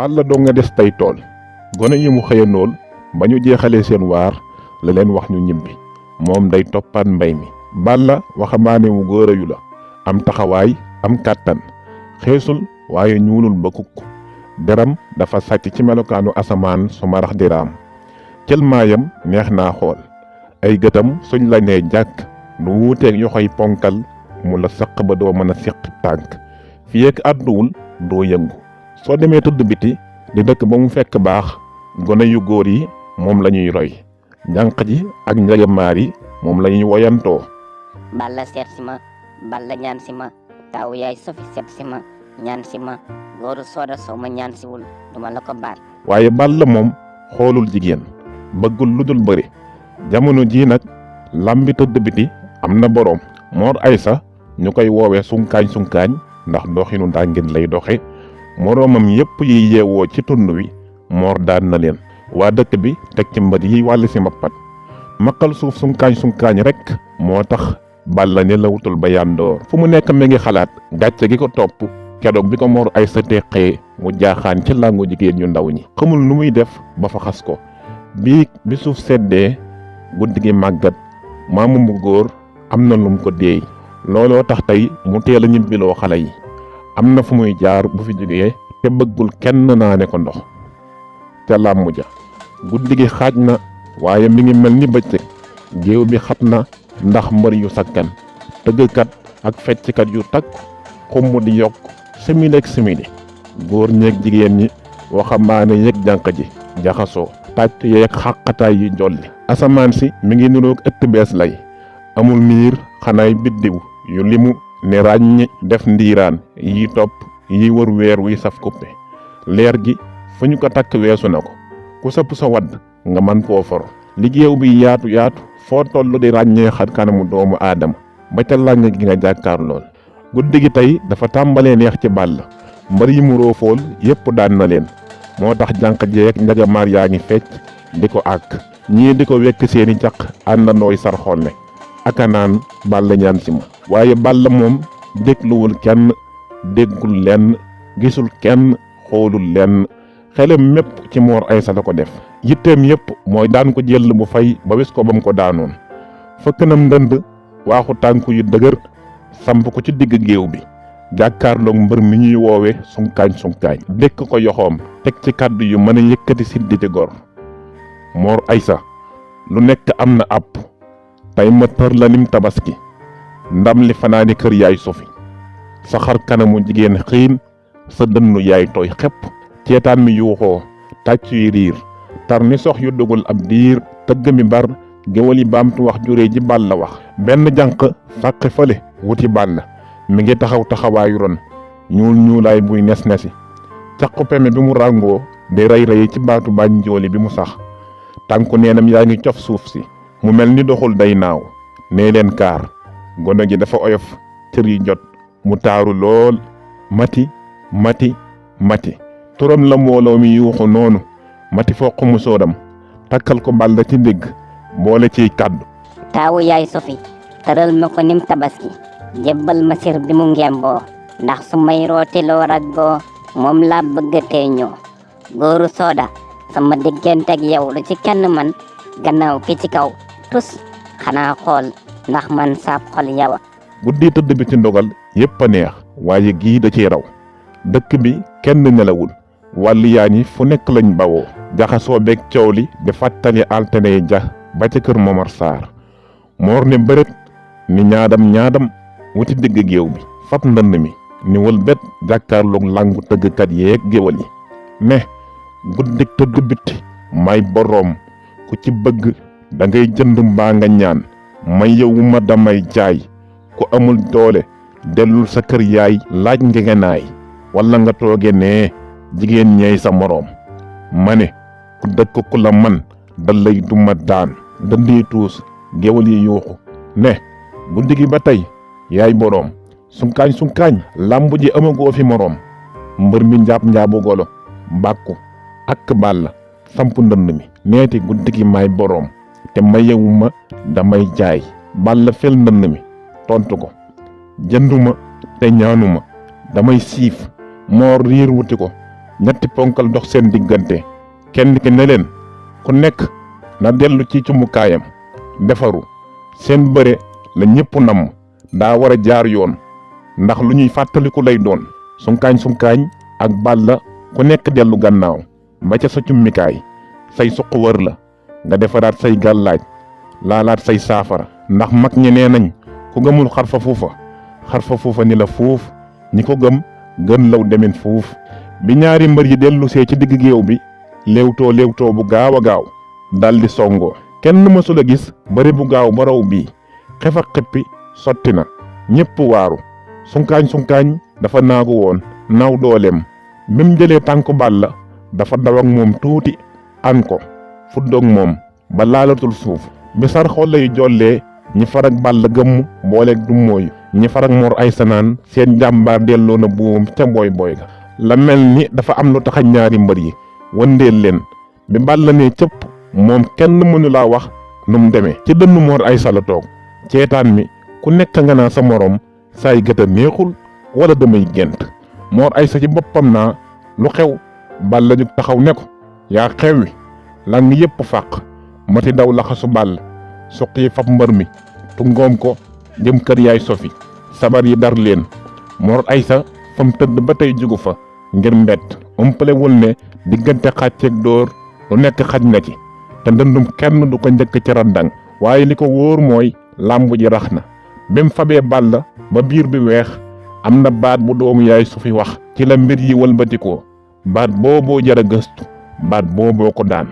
Balla doo nga des tey tool gone yi mu xëyandool ba ñu jeexalee seen waar la leen wax ñu ñibbi moom day toppaat mbay mi. Balla waxambaane wu góorayu la am taxawaay am kàttan xeesul waaye ñuulul ba kukk deram dafa sàcc ci melokaanu asamaan su marax di raam cëlmaayam neex naa xool ay gëtam suñ la nee jàkk du wuuteeg yoxoy ponkal mu la sëq ba doo mën a siq tànk fii ak àdduwul doo yëngu soo demee tëdd biti di dëkk ba mu fekk baax gone yu góor yi moom la ñuy roy jànq ji ak njagamaar yi moom la ñuy woyantoo. Balla seet si ma Balla ñaan si ma taawu yaay Sofi seet si ma ñaan si ma góoru Sooda soo ma ñaan siwul duma la ko baal. waaye Balla moom xoolul jigéen bëggul lu dul bëri jamono jii nag lambi tëdd biti am na boroom Mor Aysa ñu koy woowee sunkaañ ndax doxinu ndàngin lay doxe moroomam yépp yi yeewoo ci tund wi Mor daan na leen waa dëkk bi teg ci mbër yi wàll si mbappat maqal suuf sunkaañ rek moo tax Balla ne la wutul ba yandoor fu mu nekk mi ngi xalaat gàcce gi ko topp keroog bi ko Mor Aysa teqee mu jaaxaan ci làngu jigéen ñu ndaw ñi xamul nu muy def ba fa xas ko bi suuf seddee guddi gi màggat maamu mu góor am na lum ko deey looloo tax tey mu teel a ñibbiloo xale yi am na fu muy jaar bu fi jógee te bëggul kenn naane ko ndox ca làmmu ja guddi gi xaaj na waaye mi ngi mel ni bëccëg géew bi xat na ndax mbër yu sakkan tëggkat ak fecckat yu takk xumm di yokk simili góor ñeeg jigéen ñi waxambaane yeeg jànq ji jaxasoo tàcc yeeg xàqataay yi jolli asamaan si mi ngi niroog ëtt bees lay amul niir xanaay biddiw yu limu ne ràññi def ndiiraan yi topp yi wër weer wuy saf kuppe leer gi fu ñu ko takk weesu na ko ku sëpp sa wadd nga man koo for liggéew bi yaatu foo toll di ràññee xar kanamu doomu aadama ba ca làng gi nga jàkkaar lool guddi gi tey dafa tàmbalee neex ci Balla mbër yi mu roofool yépp daan na leen moo tax jànq jeeg njagamaar yaa ngi fecc di ko àkk ñii di ko wekk seeni caq àndandooy sar xolle aka naan Balla ñaan si ma waaye Balla moom dégluwul kenn déggul lenn gisul kenn xoolul lenn xelam mépp ci Mor Aysa la ko def yitteem yépp mooy daan ko jël bu fay ba wis ko bam ko daanoon fëkkanam ndënd waaxu tànku yu dëgër samp ko ci digg géew bi jàkkaarloog mbër mi ñuy woowe sunkaañ dékk ko yoxoom teg ci kàddu yu mën a yëkkati siddi ci gor Mor Aysa lu nekk am na àpp tey ma tër la nim tabaski ndam li fanaani kër yaay Sofi sa xar kanamu jigéen xiin sa dënnu yaay tooy xepp ceetaan mi yuuxoo tàcc yi riir tar ni sox yu dugul ab diir tëgg mi bar géwal yi baamtu wax juree ji Balla wax benn jànq fàqi fële wuti Balla mi ngi taxawaayu ron ñuulaay buy nes-nesi caqu peme bi mu ràngoo di rey ci baatu bànjooli bi mu sax tànku neenam yaa ngi cof suuf si mu mel ni doxul day naaw nee leen kaar gone gi dafa oyof cër yi jot mu taaru lool mati turam la mbooloo mi yuuxu noonu mati foq mu soodam takkal ko Balla ci ndigg boole ciy kàddu taawu yaay Sofi tëral ma ko nim tabaski jébbal ma sir bi mu ngemboo ndax su may rootiloo raggoo moom laa bëgg teeñoo góoru Sooda sama diggante ak yow lu ci kenn man gannaaw ki ci kaw tus xanaa xool ndax man saab xol yawa guddi tëdd bi ci ndogal yépp a neex waaye gii da ciy raw dëkk bi kenn nelawul wàllu yaa ñi fu nekk lañ bawoo jaxasoo beeg coow li di fàttali altine ja ba ca kër Momar Sarr Mor ne bërët ni ñaadam wuti digg géew bi fab ndënd mi ni wëlbét jàkkaarloog langu tëggkat yeeg géwal yi ne guddik tëdd bitti may boroom ku ci bëgg da ngay jënd mbaa nga ñaan may yowuma damay jaay ku amul doole dellul sa kër yaay laaj ngegenaay walla nga tooge nee jigéen ñey sa moroom ma ne ku dëkk ku la man da lay duma daan dëndii tuus géwal yi yuuxu ne guddi gi ba tey yaay boroom sunkaañ làmbu ji amagoo fi moroom mbër mi njaabu golo bàkku ak Balla samp ndënd mi neeti guddi gi may boroom te mayewuma damay jaay Balla fel ndënd mi tontu ko jënduma te ñaanuma damay siif Mor riir wuti ko ñetti ponkal dox seen diggante kenn ki ne leen ku nekk na dellu ci cumukaayam defaru seen bëre la ñëpp namm daa war a jaar yoon ndax lu ñuy fàttaliku lay doon sunkaañ ak Balla ku nekk dellu gannaaw ba ca sa cummikaay say suq wër la nga defaraat say gàllaaj laalaat say saafara ndax mag ñi nee nañ ku gëmul xarfa fuufa ni la fuuf ñi ko gëm gën law demin fuuf bi ñaari mbër yi dellu see ci digg géew bi léewtoo bu gaaw a gaaw daldi songoo kenn mësul a gis bëri bu gaaw ba raw bii xef ak xippi sotti na ñépp waaru sunkaañ dafa naagu woon naw dooleem bi mu jëlee tànku Balla dafa daw ak moom tuuti an ko fuddoog moom ba laalatul suuf bi sar xolle yi jollee ñi farag Balla gëmm booleeg du mooyu ñi farag Mor Aysa naan seen jàmbaar delloo na buum ca booy ga la mel ni dafa am lu tax ñaari mbër yi wëndeel leen bi Balla ne cëpp moom kenn mënu laa wax nu mu demee ci dënnu Mor Aysa la toog ceetaan mi ku nekk nga naa sa morom saay gëta neexul wala damay gént Mor Aysa ci boppam naa lu xew Balla jug taxaw ne ko yaa xewwi lang yépp fàq mati daw laxasu Balla suqi fab mbër mi tungoom ko jëm kër yaay Sofi sabar yi dar leen Mor Aysa fam tëdd ba tey jugu fa ngir mbett umpalewul ne diggante xàcceeg dóor lu nekk xaj na ci te ndëndum kenn du ko njëkk ci randang waaye li ko wóor mooy làmb ji rax na bim fabee Balla ba biir bi weex am na baat bu doomu yaay Sofi wax ci la mbir yi wëlbatikoo baat booboo jara gëstu baat booboo ko daan